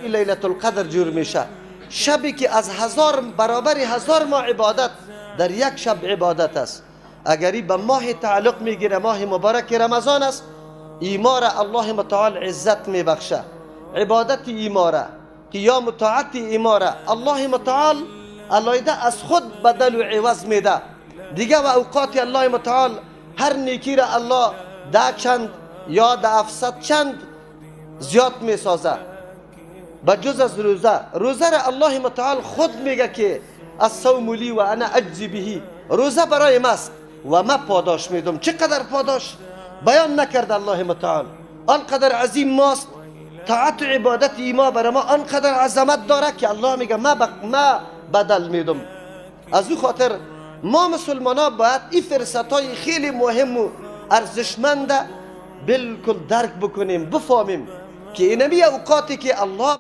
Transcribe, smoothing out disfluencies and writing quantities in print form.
لیلة القدر جور میشه، شبی که از 1000 برابر 1000 ماه عبادت در یک شب عبادت است. اگری به ماه تعلق میگیره، ماه مبارک رمضان است، ایما را الله متعال عزت میبخشه. عبادت ایما را، قیام و طاعت ایما را الله متعال علایده از خود بدل و عوض میده. دیگه و اوقات الله متعال هر نیکی را الله 10 چند یا 10 چند زیاد میسازه. بجز از روزه، روزه را الله متعال خود میگه که الصوم لی و انا اجزی به، روزه برای ماست و ما پاداش میدم. چقدر پاداش بیان نکرد الله متعال، آنقدر عظیم ماست. طاعت و عبادت ما برای ما آنقدر عظمت داره که الله میگه ما بدل میدم. از او خاطر ما مسلمان ها باید این فرصت های خیلی مهم و ارزشمند بالکل درک بکنیم، بفهمیم که اینمی اوقاتی که الله